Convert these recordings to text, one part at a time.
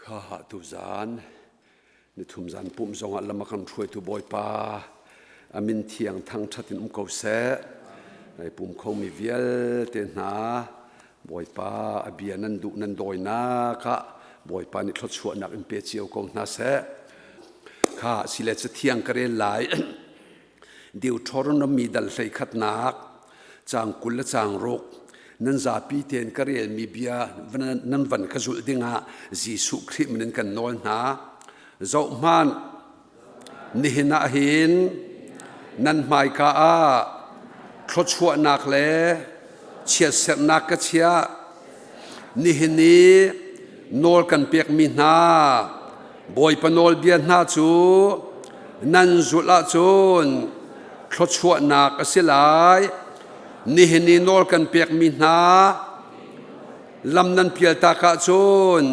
Kha tuzan nithum zan pumh zongah lam a kan hruaitu Bawipa a min thiang thangṭhat in um ko seh. Nai pum khomi vialte hna Bawipa a bia nan duh nan dawinak ah Bawipa nih thluachuahnak in pe cio ko hna seh. Kha sile cathiang ka rel lai. Deuteronomy dal 11nak caang 20 le caang ruk nan zapi tein ka relmi bia nan van ka zulh dingah Jesuh Khrih min in kan nawl hna. Zohhmanh, nihin ah hin nan hmaika ah thluachuahnak le chiatserhnak ka chiah. Nihin i nawl kan pekmi hna Bawipa nawlbia hna cu nan zulh ahcun thluachuahnak a si lai. Nihin i nawl kan pekmi hna lam nan pialtak ahcun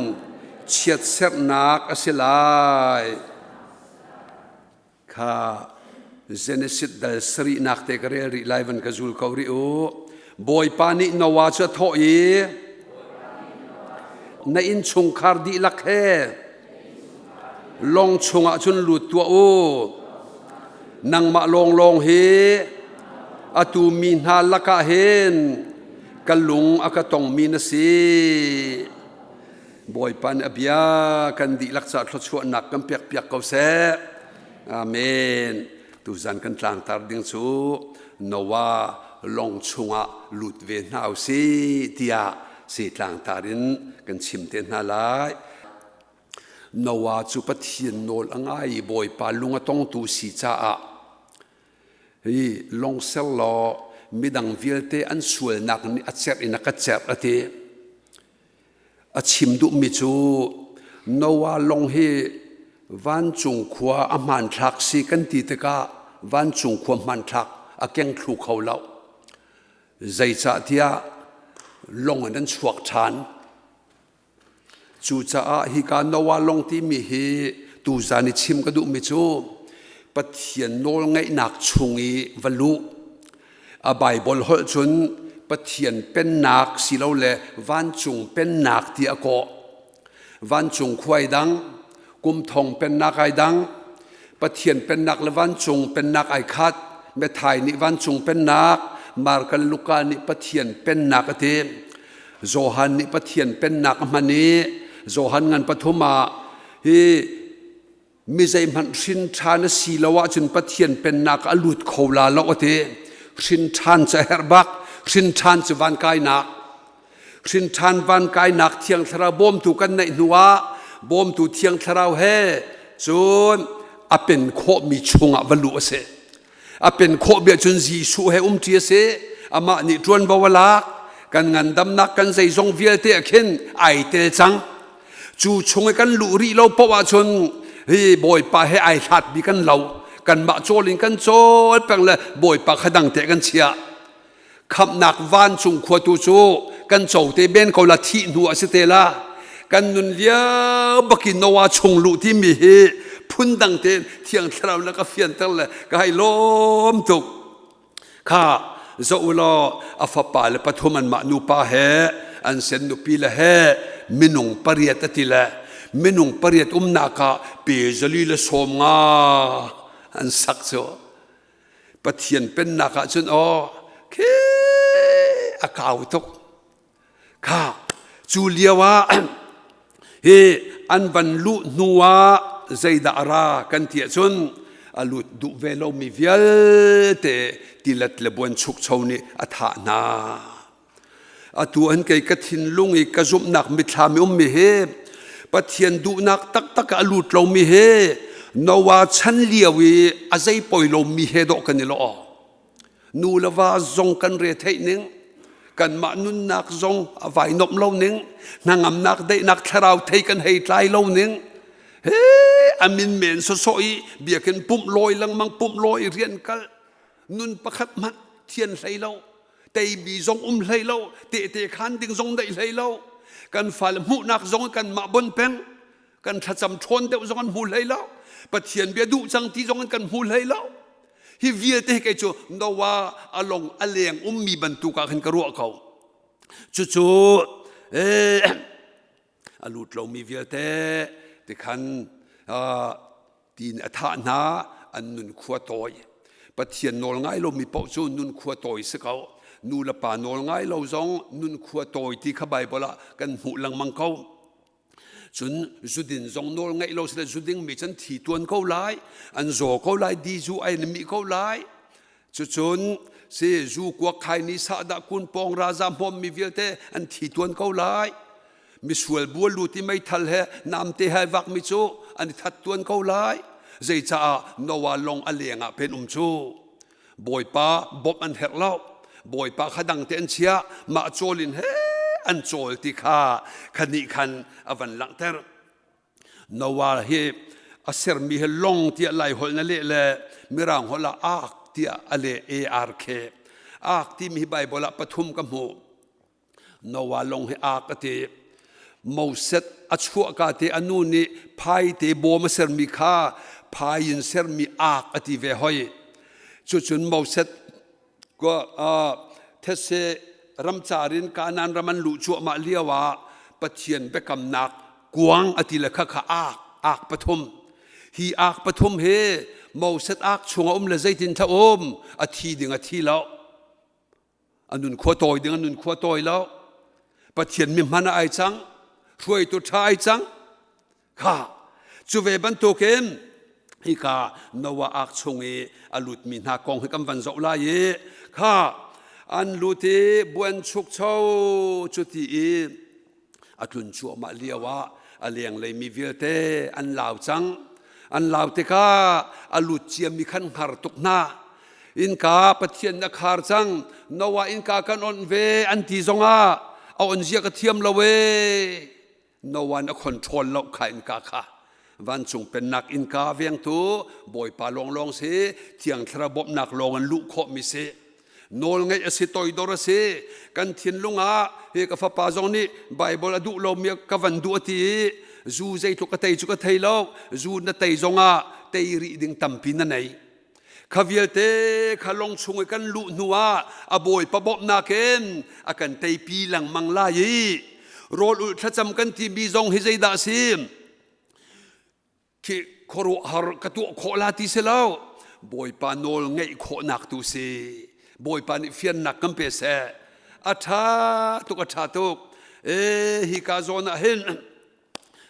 chiatserhnak a si lai. Kha Genesis dal sarihnak te ka rel rih lai van ka zul ko rih u. Bawipa nih Noah cu a thawh i na innchungkhar dihlak he lawng chungah cun lut tuah u. Nangmah lawnglawng hi atu mi hna lakah hin ka lung a ka tongmi na si. Bawipa nih a bia kan dihlak caah thluachuahnak kan pekpiak ko seh. Amen. Tuzan kan tlangtar ding cu Noah lawng chungah lut ve hna usih tiah si tlangtar in kan chim te hna lai. Noah cu Pathian nawl a ngai i Bawipa lung a tongtu si caah hi lawng ser law midang vialte an sualnak nih a cerh in a ka cerh a ti. A chim duhmi cu Noah lawng hi vancung khua a hmanthlak si kan ti tikah vancung khua hmanthlak a keng thlu kho lo. Zeicahtiah lawng in an chuak ṭhan. Cucaah hika Noah lawng timi hi tuzan i chim ka duhmi cu Pathian nawlngaihnak chung i va luh A Baibal holh cun Pathian pennak silole vancung pennak ti a kawh. Vancung khuai dang, kum thong pennak ai dang, Pathian pennak le vancung pennak ai khat. Matthai nih vancung pennak, Markan Luka nih Pathian pennak a ti. Johan nih Pathian pennak a hman i Johan ngan pathum ah hi Mi zeihmanh hrin ṭhan a si lo ahcun Pathian pennak a lut kho la lo a ti. Hrin ṭhan cu a herh bak. Hrin ṭhan cu van kainak. Hrin ṭhan van kainak Thiang Thlarau bawmtu kan neih hnu ah bawmtu Thiang Thlarau he cun a pen khawhmi chungah va luh a si. A pen khawh bia cun Jesuh he umṭi a si. Amah nih ṭuanvo a lak. Kan ngandamnak kan zeizong vialte ah khin ai tel cang. Cu chung i kan luh rih lo paoh ahcun hi Bawipa he ai hlat bi kan lo. Kanmah cawl in kan cawl peng le Bawipa kha dang te kan chiah. Khamhnak vancung khua tu cu kan co te ben ko la thih hnu a si te la. Kan nun lio bakin Noah chung luh timi hi phundang te Thiang Thlarau na ka fianter le ka hei lawm tuk. Kha zoh u law a fapa le pathum anmah nupa he an sen nupi le he minung pariat a ti le minung pariat umnak ah pe zali le sawm nga an sak cu Pathian pennak ah cun aw khi a kau tuk kha cu lio ah hi an van luh hnu ah zeidah a ra kan ti ahcun a lut duh ve lomi vialte tilet le buanchukcho nih a thah hna. Atu an kei ka thinlung i ka zumhnak mithlam i ummi hi Pathian duhnak taktak ah a lut lomi hi Noah chan lio i a zei poi lomi he dawh kan i lawh. Nu le va zong kan re theih ning, kanmah nunnak zong a vai nomh lo ning, hnangamnak daihnak thlarau thei kan hei tlai lo ning, he a min men sawsawh i biakinn pumh lawi lengmang pumh lawi rian kal nun pakhat hmanh thian hlei lo teibi zong um hlei lo tehte khan ding zong neih hlei lo kan fale hmuhnak zong kanmah bon peng kan thlacam ṭhawn deuh zong an hmu hlei lo Pathian bia duh cang ti zong in kan hmu hlei lo hi vialte hi kei cu Noah a long a leng ummi bantuk ah khin ka ruah ko cucu eh, A lut lomi vialte tikhan tiin a thah hna, an nun khua tawi. Pathian nawl ngai lomi paoh cu nun khua tawi si ko. Nu le pa nawl ngai lo zong nun khua tawi ti kha Baibal ah kan hmuh lengmang ko. Cun zudin zong nawl ngeih lo sile zuding mi cun thi tuan ko lai, an zaw ko lai, di zu ai na mih ko lai. Cucun si zu kuak khai ni sahdah kun pawng raza hmawm mi vialte an thi tuan ko lai. Misual bual lut i meithal he namte he vak mi cu an i that tuan ko lai. Zeicaah Noah lawng a leng ah pen um cu. Bawipa bawmh an herh lo. Bawipa kha dangte an chiah. Mah cawl in he an cawl ti kha khanih khan a van langhter. Noah hi a sermi hi long tiah Lai holh na leh le Mirang holh ah ark tiah a leh A-R-K. Ark timi hi Baibal ah pathum ka hmuh. Noah lawng hi ark a ti. Moses a chuahka te a nu nih phai te bawm a sermi kha phai in sermi ark a ti ve hoi. Cucun Moses thetse ramcar in Kanaan ram an luh cuahmah lio ah Pathian biakamnak kuang a ti le kha kha ark ark pathum. Hi ark pathum hi Moses ark chung a um le zeitin thla um a thi ding a thi lo. A nun khua tawi ding a nun khua tawi lo. Pathian mi hman ah ai cang, hruaitu ṭha ai cang. Kha cu ve bantukin hika Noah ark chung i a lutmi hna kong hi kan van zoh lai i kha an lut i buan chukcho cuti i a tlun cuahmah lio ah a lenglei mi vialte an lau cang. An lau tikah a lut ciami khan hngar tuk hna. Innka Pathian na khar cang, Noah innka kan onh ve an ti zongah a on zia ka thiam lo ee. Noah na control lo kha innka kha. Vancung pennak innka vengtu Bawipa lawnglawng si, Thiang Thlarau bawmhnak lawng an luh khawhmi si. Nawlngaih a si, toidor a si. Kan thinlung ah hi ka fapa zong nih Bible a duh lomi ka van duh a ti i zu zeitluk ka tei cu ka thei lo. Zu na tei zongah tei rih ding tampi na nei. Kha vialte kha lawng chung i kan luh hnu ah a Bawipa bawmhnak in a kan teipi lengmang lai i rawl ulh thlacam kan timi zong hi zeidah a si? Khi khuaruahhar ka tuah khawh la ti si lo. Bawipa nawl ngeih khawhnak tu si. Bawipa nih fiannak kan pe seh. A ṭha tuk, a ṭha tuk. E hi ka zawn ah hin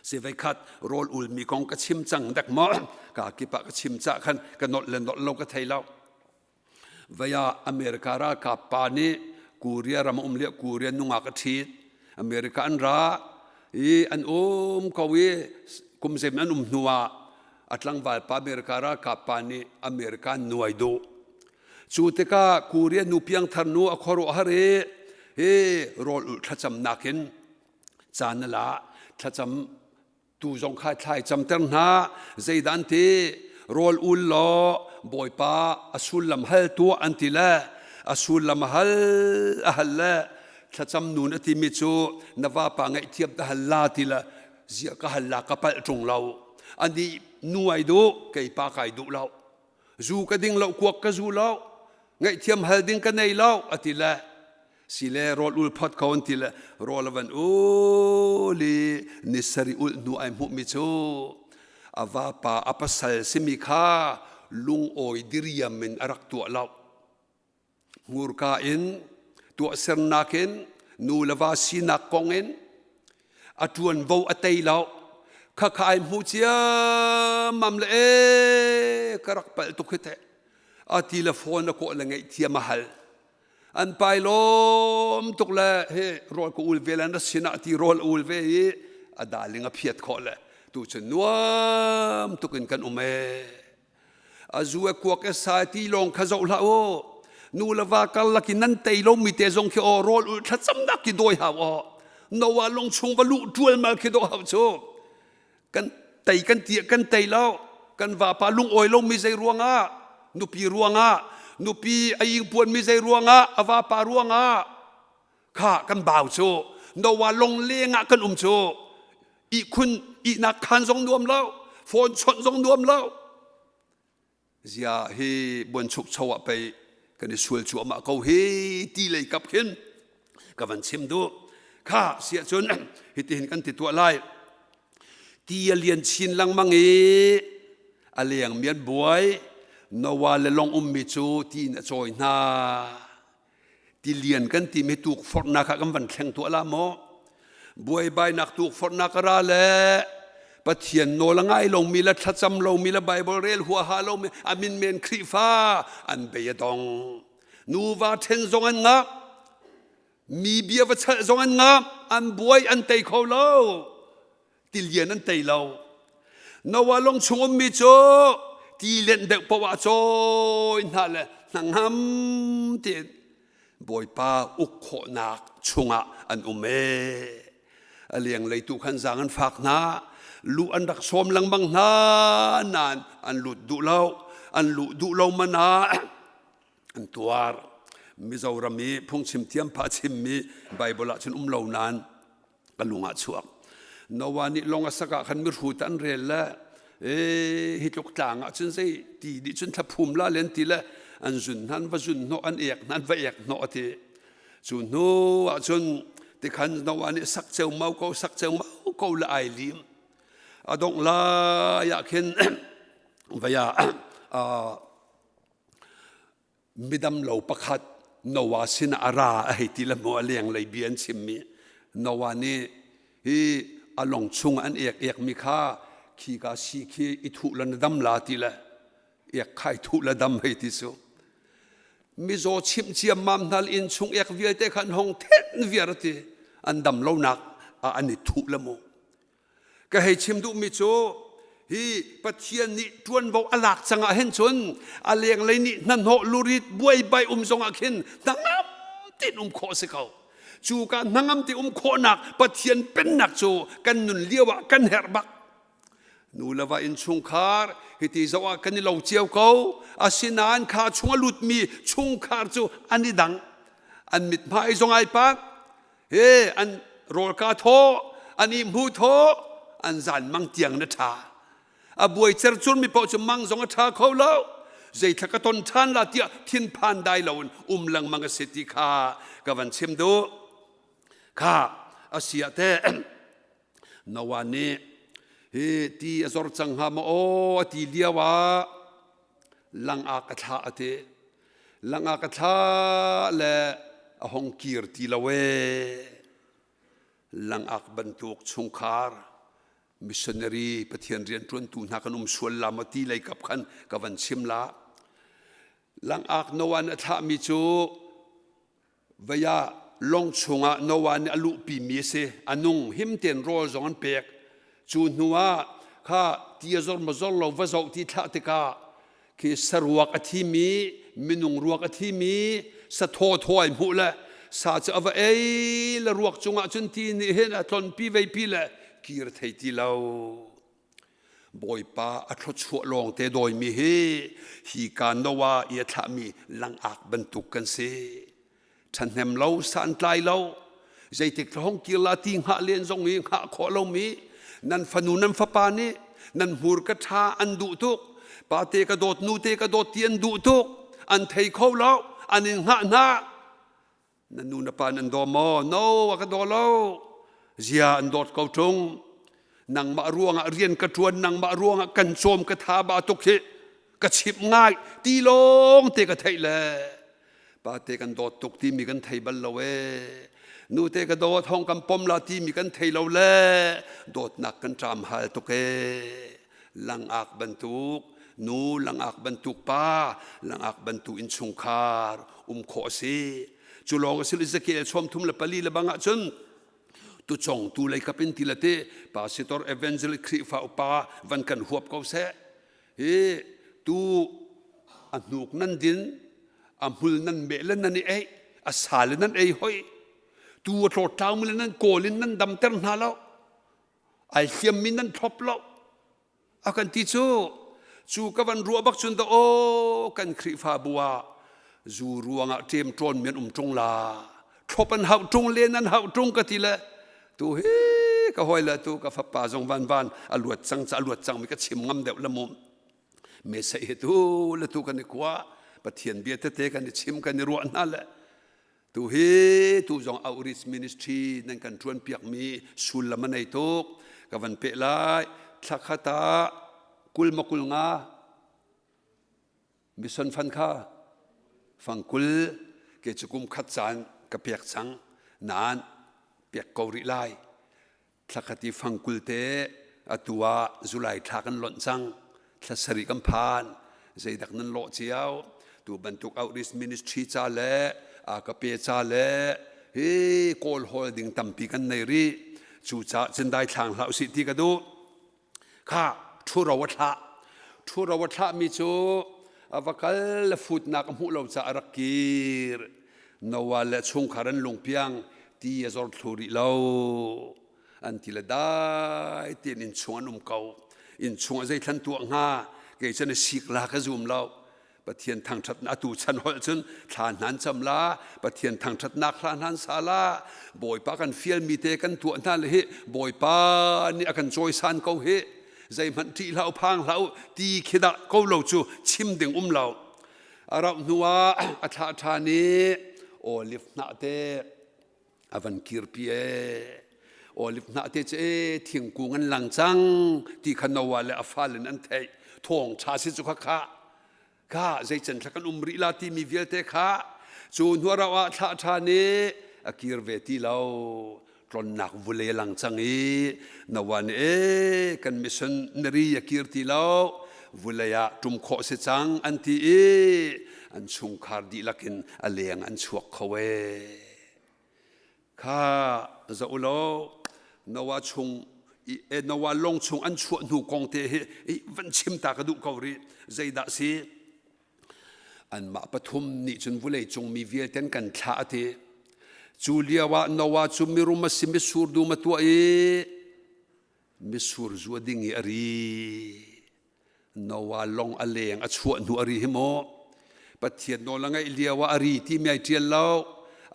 si veikhat rawl ulmi kong ka chim cang dek maw ka kip ah ka chim cah khan ka nolh le nolh lo ka thei lo. Vei ah America ralkap pa nih Korea ram a um lio Korea nungak a ṭhit. America an ra i an um ko i kum zeim an um hnu ah a tlangval pa America ralkap pa nih America nuai duh. Cu tikah Korea nu piangthar nu a khuaruahhar i hi rawl ulh thlacamnak in caan a la thlacam tu zong kha thlai camter hna zeidah an ti rawl ul law bawipa a sullam hal tuah an ti le a sullam a hal a hal le thlacam nun a timi cu na vapa ngaihthiam ka hal la ti le ziah ka hal la ka palh ṭung lo ani nu ai duh kei pa kai duh lo zu ka ding lo kuak ka zu lo ngaihthiam hal ding ka nei lo a ti le sile rawl ul phot ko an ti le rawl a van ul i ni sarih ulh hnu ai hmuhmi cu a vapa a pasal simi kha lungawi diriam in a rak tuah lo hmurka in tuahsernak in nu le va sinak kong in a ṭuanvo a tei lo khakha ai hmu ciammam le e ka rak palh tuk hi teh a ti le phone a kawh le ngaihthiam a hal an pai lawm tuk le he rawl ka ul ve le na sinah ti rawl a ul ve i a daling a phiat khawh le tu cu nuam tuk in kan um ee a zu e kuak e sai ti lawng kha zoh hlah u nu le va karlak in nan tei lo mi te zong khi aw rawl ul thlacamnak ki dawi hau aw Noah lung chung va luh ṭual mal khi dawh hau cu kan tei kan ti kan tei lo kan vapa lungawi lo mi zei ruangah nupi ruangah nupi a ingpuan mi zei ruangah a vapa ruangah kha kan bau cu Noah long leng ah kan um cu ihkhun ihnak khan zong nuam lo phone chawnh zong nuam lo zia hi buanchukcho ah pei kan i sual cuahmah ko hi ti lei kap khin ka van chim duh. Kha siah cun hitihin kan ti tuah lai. Ti a lian chin lengmang i a lengmi an buai. Noah le lawng ummi cu ti in a cawi hna. Tilian kan timi tukforhnak ah kan van thleng tuah la maw? Buaibainak tukforhnak a ra le Pathian nawl a ngai lomi le thlacam lomi le Bible rel huaha lomi a min men Khrihfa an bei a dong. Nuva ṭhen zong an ngah. Mi bia va chalh zong an ngah. An buai an tei kho lo. Tilian an tei lo. Noah lawng chung ummi cu ti lenh deuh paoh ah cawi hna le hnangam tiin Bawipa uk khawhnak chungah an um ee. A lenglei tu khan zaang an fak hna. Luh an rak sawm lengmang hna nain an lut duh lo. An luh duh lo man ah an tuar. Mizoram i phungchim thiam pha chimmi Bible ah cun um lo nain ka lung ah chuak. Noah nih lawng a sak ah khan mihrut an rel le ee hi tluk tlang ah cun zei ti nih cun thlaphum la len ti le an zun hna an va zun hnawh an ek hna an va ek hnawh a ti. Cu hnu ah cun tikhan Noah nih sak ceumau ko sak ceumau ko le ai lim. A dongh lai ah khin vei ah midam lo pakhat Noah sinah a ra a hei ti le maw a lenglei bia an chimmi Noah nih hi a lawng chung an ek ekmi kha khi ka si khi i thuh la na dam la ti le ek khai thuh la dam hei ti cu mizaw chimh ciammam hna inn chung ek vialte kha an hong thenh viar ti an dam lonak ah an i thuh le mu Ka hei chim duhmi cu hi Pathian nih ṭuanvo a lak cang ah hin cun a lenglei nih hnahnawh lurit buaibai um zongah khin hnangam tein um khawh a si ko. Cu ka hnangam te um khawhnak Pathian pennak cu kan nun lio ah kan herh bak. Nu le va innchungkhar hiti zoh ah kan i lo cio ko. Asinain kha chung a lutmi chungkhar cu an i dang. An mithmai zong ai pak. He an rawl ka thaw, an i hmu thaw, an zan mang tiang na ṭha. A buai cercur mi paoh cu mang zong a ṭha kho lo. Zeithla ka ton ṭhan la tiah thinphan dai loin um lengmang a si ti kha ka van chim duh. Kha a si ah teh Noah nih hi ti a zor cang hnga maw aw a ti lio ah langak a thlah a ti. Langak a thlah le a hong kir ti lo ee. Langak bantuk chungkhar missionary Pathian rianṭuantu hna kan um sual la maw ti lei kap khan ka van chim la. Langak Noah nih a thlahmi cu Vei ah lawng chungah Noah nih a luhpimi a si. A nung him tein rawl zong an pek. Cu hnu ah kha ti a zor maw zor lo va zoh ti thlah tikah khi saruak a thimi, minung ruak a thimi, sathaw thaw ai hmuh le sa cu a va ei le ruak cungah cun ti nih hin a tlonpi veipi le kir thei ti lo. Bawipa a thluachuah lawngte dawimi hi hi ka Noah i a thlahmi langak bantuk kan si. Ṭhahnem lo, santlai lo, zeitik hong kir la ti hngah len zong i hngah khawh lomi nan fanu nan fapa nih nan hmurka ṭha an duh tuk pate ka dawt nute ka dawt ti an duh tuk an thei kho lo an in hngah hna Na nu na pa nan daw maw? No, a ka daw lo. Zia an dawt ko ṭung. Nangmah ruangah rian ka ṭuan, nangmah ruangah kan cawm ka tha ba tuk hi ka chimh ngai ti lawng te ka theih le pate kan dawt tuk timi kan thei bal lo ee. Nute ka dawt hong kan pom la timi kan thei lo le dawtnak kan ṭam hal tuk ee. Langak bantuk nu langak bantuk pa langak bantuk innchungkhar um khawh a si cu lawng a si Ezekiel sawm thum le pali le bang ahcun tucong tu lei kap in ti le te pastor evangelist Khrihfa upa van kan huap ko seh hi tu a hnuk nan din a hmul nan meh le nan i ei a sa le nan ei hoi tu a tlawttlau mi le nan kawl in nan damter hna lo ai hliammi nan thlop lo a kan ti cu cu ka van ruah bak cun da aw kan Khrihfabu ah zu ruangah ṭem ṭawn mi an um ṭung la thlop an hauh ṭung len an hauh ṭung ka ti le tu hi ka hawi le tu ka fapa zong van van a luat cang ca a luat cang mi ka chim ngam deuh le mu me sei he tu le tu kan i kua Pathian bia tete kan i chim kan i ruah hna le. Tu hi tu zong outreach ministry nan kan ṭuan piakmi sullam a nei tuk. Ka van peh lai. Thla khat ah 20 ma 50 mission fund kha fang 20 ke cu kum khat caan ka pek cang nain pek ko rih lai. Thlakhat i fang 20 te atu ah July thla kan lonh cang. Thla sarih kan phan. Zeidak nan lawh cio. Tu bantuk outreach ministry ca le ka pe ca le hi kawl hawl ding tampi kan nei rih. Cucaah cindai thlang hlah usih ti ka duh. Kha ṭhuro a thlah. Ṭhuro a thlahmi cu a va kal le futnak a hmuh lo caah a rak kir. Noah le chungkhar an lungpiang ti a zor thlu rih lo. An ti le dai tein innchung an um ko. Innchung ah zeithlan tuah hnga? Kei cun a sik la ka zum lo. Pathian thangṭhatnak atu chan holh cun thla hnan cam la Pathian thangṭhatnak hla hnan sa la Bawipa kan fialmi te kan tuah hna le hi Bawipa nih a kan cawisan ko hi zeihmanh ṭih hlah u phang hlah u ti khi dah ko lo cu chim ding um lo a rauh hnu ah a thlah ṭhan i olive hnah te a van kirpi ee olive hnah te cu ee thingkung an lang cang ti kha Noah le a fale in an theih thawng ṭha si cu kha kha kha zeican thla kan um rih la timi vialte kha cu hnuarau ah thlah ṭhan i a kir ve ti lo tlonnak vule lang cang i Noah nih ee kan missionary a kir ti lo vulei ah ṭum khawh si cang an ti i an chungkhar dihlak in a leng an chuak kho ee Kha zoh u law Noah chung Noah lawng chung an chuah hnu kong te hi van chim ta ka duh ko rih. Zeidah si? Anmah pathum nih cun vulei cung mi vialte an kan thlah a ti. Cu lio ah Noah cu mirum a si mitsur dum a tuah i mitsur zu a ding i a ri. Noah lawng a leng a chuah hnu a ri hi maw? Pathian nawl a ngaih lio ah a ri timi ai ṭial lo.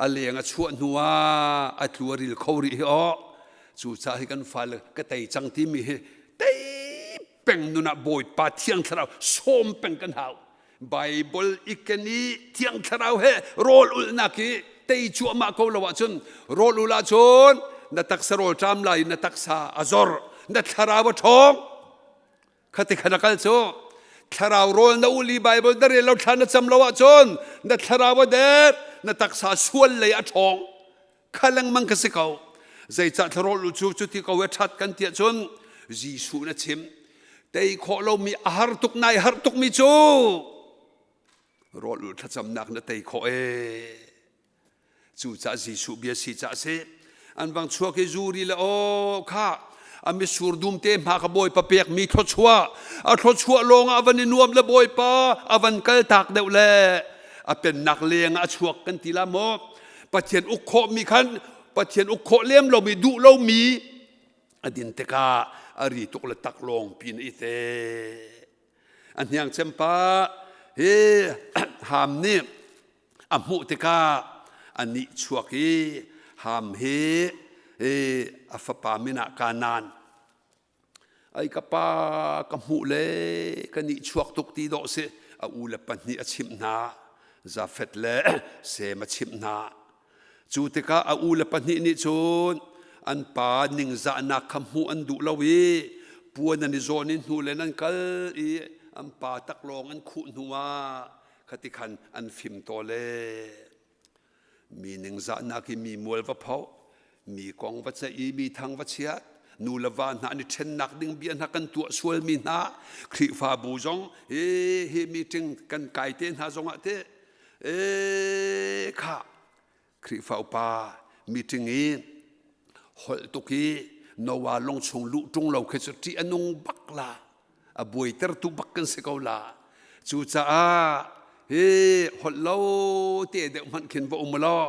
A leng a chuah hnu ah a tlu a ril kho rih hi aw. Cucaah hi kan fale ka tei cang timi hi tei peng nun ah Bawipa Thiang Thlarau sawm peng kan hau. Bible i ken i Thiang Thlarau he rawl ulhnak i tei cuahmah ko lo ahcun rawl ul ahcun na taksa rawl ṭam lai na taksa a zor na thlarau a ṭhawng Khati khan a kal cu thlarau rawl na ul i Bible na rel lo thla na cam lo ahcun na thlarau a der na taksa sual lei a ṭhawng kha lengmang ka si ko zeicah thlarau lu cu cuti ko e ṭhat kan tiah cun Jesuh na chim tei khawh lomi a har tuk nai har tukmi cu rawl ul thlacamnak na tei khawh ee Cucaah Jesuh bia si caah si. An vang chuak i zuri le aw kha a mitsur dum te hma kha Bawipa pekmi thluachuah a thluachuah lawng ah a van i nuam le Bawipa a van kal tak deuh le a pennak leng ah a chuak kan ti la maw Pathian uk khawhmi khan Pathian uk khawh lem lomi duh lomi a din tikah a ri tuk le tak lawng pin i te a hniang cempa hi ham nih A hmuh tikah a nih chuak i Ham hi a fapa min ah Kanaan. Ai ka pa ka hmuh le ka nih chuak tuk ti dawh si. A u le pahnih a chimh hna. Jafeth le Sem a chimh hna. Cu tikah a u le pahnih nih cun an pa ningzahnak kha hmuh an duh lo i puan an i zawn i hnu len an kal i an pa taklawng an khuh hnu ah khati khan an fim tawl e mi ningzahnak i mi mual va phoh mi kong va ceih i mi thang va chiat nu le va hna an i ṭhennak ding bia hna kan tuah sualmi hna Khrihfabu zong hi hi meeting kan kai te hna zong ah te e kha Khrihfa upa meeting i holh tuk i Noah lung chung luh ṭung lo khi cu ṭih a nung bak la a buaitertu bak kan si ko la cucaah hi holh lo te deuh hmanh khin va um law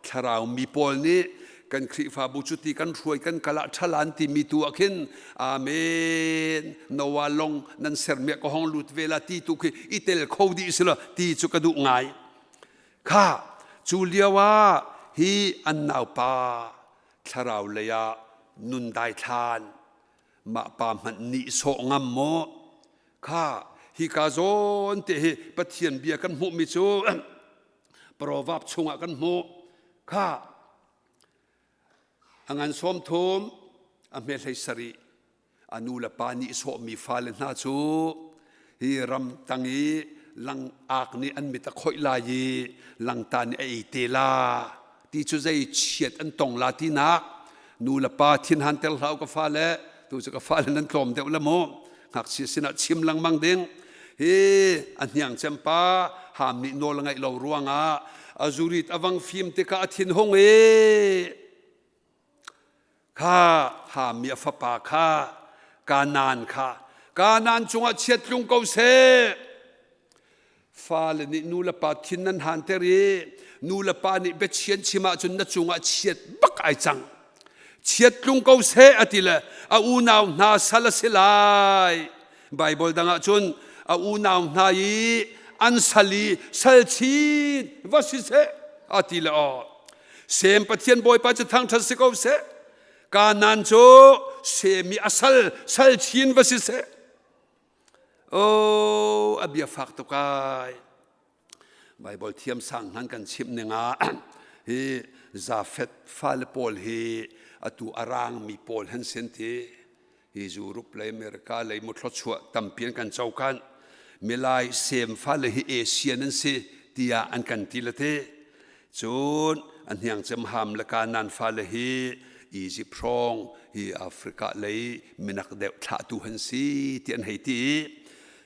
thlarau mi pawl nih kan Khrihfabu cu ti kan hruai kan kal ah ṭhalan timi tu ah khin amen Noah long nan sermi ka hong lut ve la ti tu khi i tel kho dih si lo ti cu ka duh ngai Kha cu lio ah hi an naupa thlarau lei ah nun daithlan mah pa hmanh nihsawh ngam maw kha hika zawn te hi Pathian bia kan hmuhmi cu Proverb chungah kan hmuh. Kha a ngan 30 a hme 17 a nu le pa nih sawhmi fale hna cu hi ram tang i langak nih an mit a khoih lai i langta nih a ei te la ti cu zei chiat an tong la tinak nu le pa thinhan ter hlah u ka fale tu cu ka fale nan tlawm deuh la mu ngakchia sinah chim lengmang ding hi a hniang cem pa ham nih nawl a ngaih lo ruangah a zurit a vang fim tikah a thin hung i Kha Hami a fapa kha Kanaan kha Kanaan cungah chiat tlung ko seh. Fale nih nu le pa thin nan hanter i nu le pa nih biachian chim ahcun na cungah chiat bak ai cang. Chiat tlung ko seh a ti le a unau hna sal a si lai. Baibal dang ah cun a unau hna i an sal i sal chin va si seh a ti le aw. Sem Pathian Bawipa cu thangṭhat si ko seh. Kanaan cu Sem i a sal sal chin va si seh. Oh, a bia fak tuk ai. Baibal thiam sang hnan kan chimh ning ah hi Jafet fale pawl hi atu a rangmi pawl han sin ti. Hi Europe lei America lei mu thluachuah tampi an kan cokan. Milai sem fale hi Asian an si tiah an kan ti le te. Cun a hniang cem ham le Kanaan fale hi Egypt hrawng hi Africa lei minak deuh thlahtu han si ti an hei ti.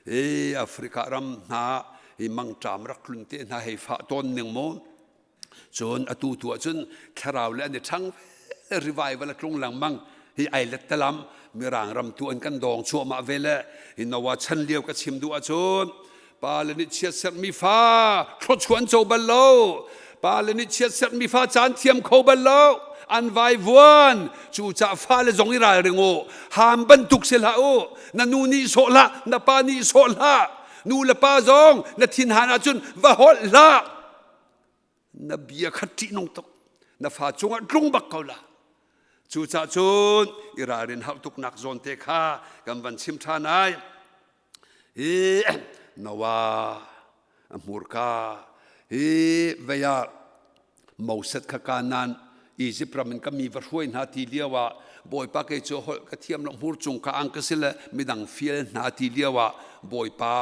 I Africa ram hna hi mangṭam rak tlun te hna hei fah tawn ning mu. Cun atu tu ahcun thlarau le an i ṭhang ve revival a tlung lengmang hi ai let talam mirang ram tu an kan dawng chuahmah ve le hi Noah chan lio ka chim duh ahcun pale nih chiatserhmi fa thluachuah an co bal lo pale nih chiatserhmi fa caan thiam kho bal lo an vaivuan cucah fale zong i ralring u ham bantuk si hlah u na nu nih sawh hlah na pa nih sawh hlah nu le pa zong na thinhan ahcun va holh hlah na bia kha ṭihnung tuk na fa cungah tlung bak ko la cucah cun i ralrin hauh tuknak zawn te kha kan van chim ṭhan ai hi Noah a hmurka hi vei ah Moses kha Kanaan Egypt ram in ka mi va hruai hna ti lio ah Bawipa kei cu holh ka thiam lo hmur cung ka ang ka si le midang fial hna ti lio ah Bawipa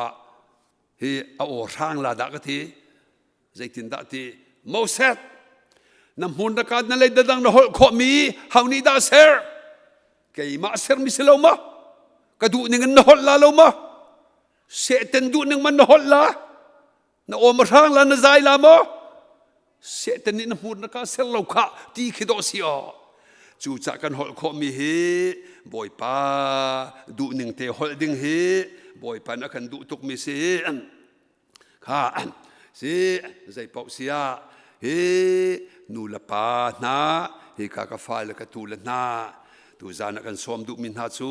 hi a aw hrang la dah ka ti Zeitindah ti Moses na hmun na ka na lei dadang na holh khawhmi hau nih dah ser keimah sermi si lo ma ka duh ning in na holh la lo ma Satan duh ning man na holh la na awm hrang la na zai la maw Satan nih na hmur na ka ser lo kha ti khi dawh si aw cucah kan holh khawhmi hi Bawipa duh ning te holh ding hi Bawipa nih a kan duh tukmi si Kha si zeipaoh si ah hi nu le pa hna hika ka fale ka tu le hna tuzan ah kan sawm duhmi hna cu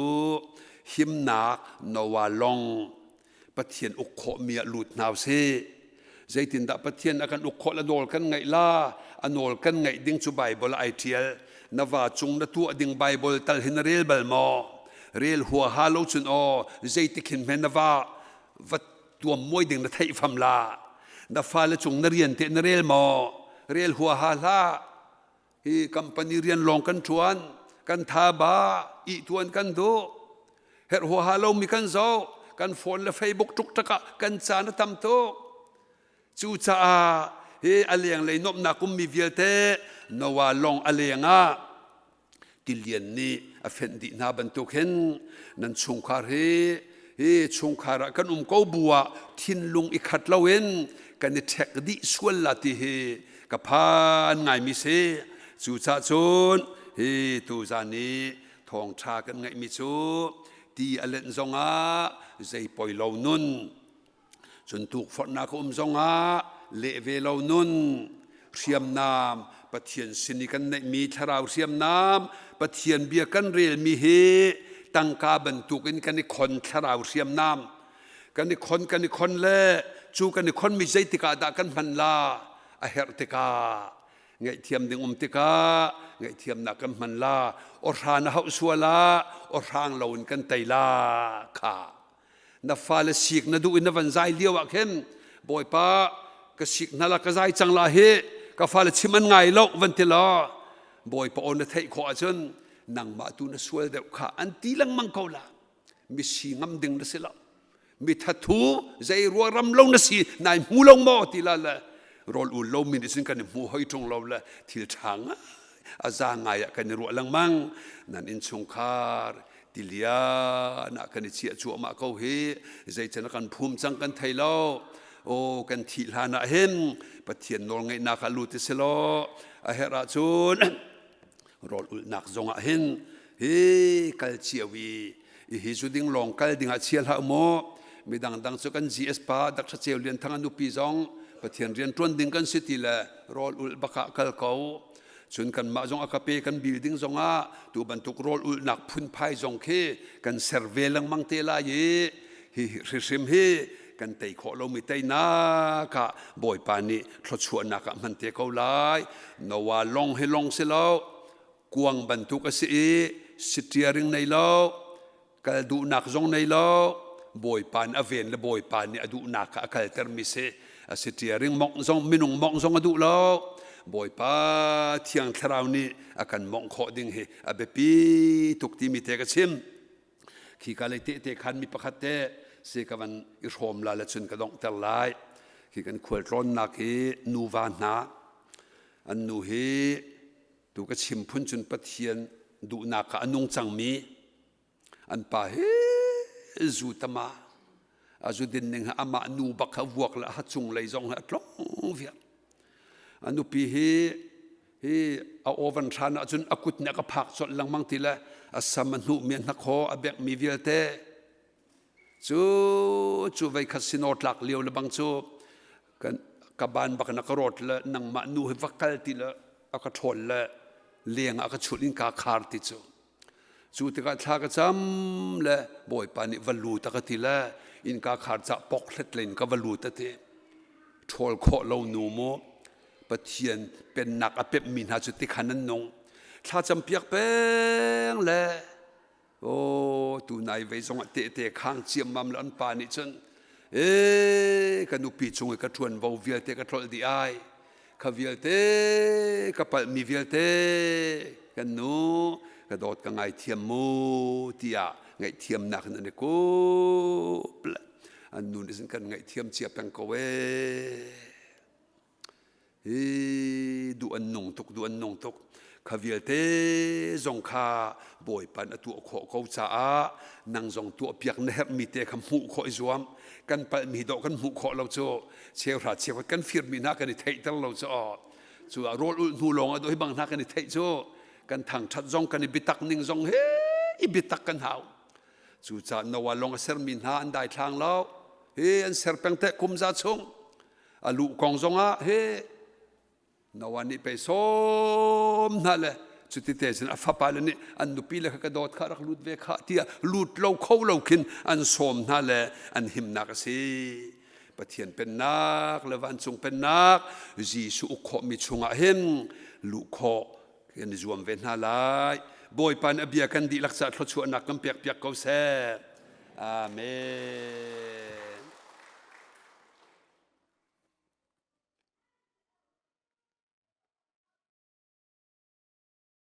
himnak Noah long Pathian uk khawhmi ah lut hna usih. Zeitindah Pathian a kan uk khawh le nawl kan ngaih la a nawl kan ngaih ding cu Baibal ai ṭial na va cung na tuah ding Baibal tal hi na rel bal maw rel huaha lo cun aw zeitik hin hme na va va tuammuai ding na theih fam la na fale cung na rian te na rel maw rel huaha hlah hi company rian lawng kan ṭuan kan tha ba i tuan kan duh herh huaha lomi kan zoh kan phone le facebook tuk tak ah kan caan a tam tuk cucaah hi a lenglei nuamhnak ummi vialte Noah lawng a leng ah tilian nih a fenh dih hna bantuk hin nan chungkhar hi hi chungkhar ah kan um ko bu ah thinlung i khat loin kan i ṭhek dih sual la ti hi ka phan ngaimi si cucah cun hi tuzan i thawngṭha kan ngeihmi cu ti a lenh zongah zei poi lo nun Cun tukforhnak a um zongah leh ve lo nun, hriamnam, Pathian sin i kan neihmi thlarau hriamnam, Pathian bia kan relmi hi tangka bantukin kan i khon thlarau hriamnam. Kan i khon kan i khon le cu kan i khonmi zeitik ah dah kan hman la a herh tikah ngaihthiam ding um tikah ngaihthiamnak kan hman la awhra na hauh sual ah awhrang loin kan tei la kha Na fale sik na duh in na van zai lio ah khin Bawipa ka sik hna la ka zai cang la hi Ka fale chim an ngai lo van ti law Bawipa aw na theih khawh ahcun nangmah tu na sual deuh kha an ti lengmang ko la. Misi ngam ding na si lo. Mi thathu zei rua ram lo na si nai hmu lo maw ti la le rawl ul lo mi nih cun kan i hmu hoi ṭung lo le thil ṭha ngai a za ngai ah kan i ruah lengmang. Nan innchungkhar tilian ah kan i chiah cuahmah ko hi zeican kan phum cang kan thei lo. Aw kan thih hlan ah hin Pathian nawlngeihnak ah lut si law a herh ahcun rawl ulhnak zong ah hin hi kal cio i hi zu ding lawng kal ding ah chia hlah maw. Midang dang cu kan GS pa Dr. Ceu Lian Thang a nupi zong Pathian rian ṭuan ding kan si ti le rawl ulh bak ah kal ko. Cun kanmah zong a ka pe kan building zong ah tu bantuk rawl ulhnak phunphai zong khi kan ser ve lengmang te lai i hi hrihrim hi kan tei khawh lomi teinak ah Bawipa nih thluachuahnak ah hman te ko lai. Noah long hi long si lo, kuang bantuk a si i steering nei lo, kal duhnak zong nei lo. Bawipa nih a ven le Bawipa nih a duhnak kha a kaltermi si. A steering mongh zong minung mongh zong a duh lo. Bawipa Thiang Thlarau nih a kan mongh khawh ding hi a biapi tuk timi te ka chim. Khika lei tehte khan mi pakhat te si ka van i hrawm la le cun ka donghter lai. Khi kan khualtlawnnak hi nuva hna an nu hi tu ka chim phun cun Pathian duhnak kha a nung cangmi an pa hi zu tama a zu din ning amah nu bak kha vuak le a cung lei zong a tlong vial. A nupi hi hi a oven hran ahcun a kut nih a ka phak colh lengmang ti le a sam a hnuhmi a hnakhaw a bekmi vialte cu cu veikhat sinor tlak lio le bang cu kan ka ban bak na ka rawt le nangmah nu hi va kal ti le a ka ṭhawl le leng ah ka chulh in ka khar ti cu. Cu tikah thla ka cam le Bawipa nih va lut a ka ti le innka khar cah pokhlet len ka va lut a ti. Ṭhawl khawh lo nu mu Pathian pennak a pemhmi hna cu tikhan an nung. Thlacam piak peng le aw tunai vei zong ah tehte khang ciammam le an pa nih cun ee ka nupi cung i ka ṭuanvo vialte ka tlolh dih ai. Kha vialte ka palhmi vialte kan nu ka dawt ka ngaithiam mu tiah ngaihthiamnak in an i kup le an nu nih kan ngaihthiam cia peng ko ee. Hi duh an nung tuk, duh an nung tuk. Kha vialte zong kha Bawipa a tuah khawh ko caah nang zong tuahpiak na herhmi te kha hmuh khawh i zuam. Kan palhmi dawh kan hmuh khawh lo cu cheuhra cheukhat kan firmi hna kan i theihter lo cu aw. Cu ah rawl ulh hnu lawng ah hi bang hna kan i theih cu kan thangṭhat zong kan i biatak ning zong he i biatak kan hau. Cucaah Noah lawng a sermi hna an daithlang lo. Hi an ser peng te kum za chung. A luh kong zongah he Noah nih pei sawm hna le cuti te cun a fapa le nih an nupi le kha ka dawt kha rak lut ve kha tiah lut lo kho lo khin an sawm hna le an himnak a si. Pathian pennak le vancung pennak Jesuh uk khawhmi chungah hin luh khawh kan i zuam ve hna lai. Bawipa nih a bia kan dihlak caah thluachuahnak kan pek piak ko seh. Amen.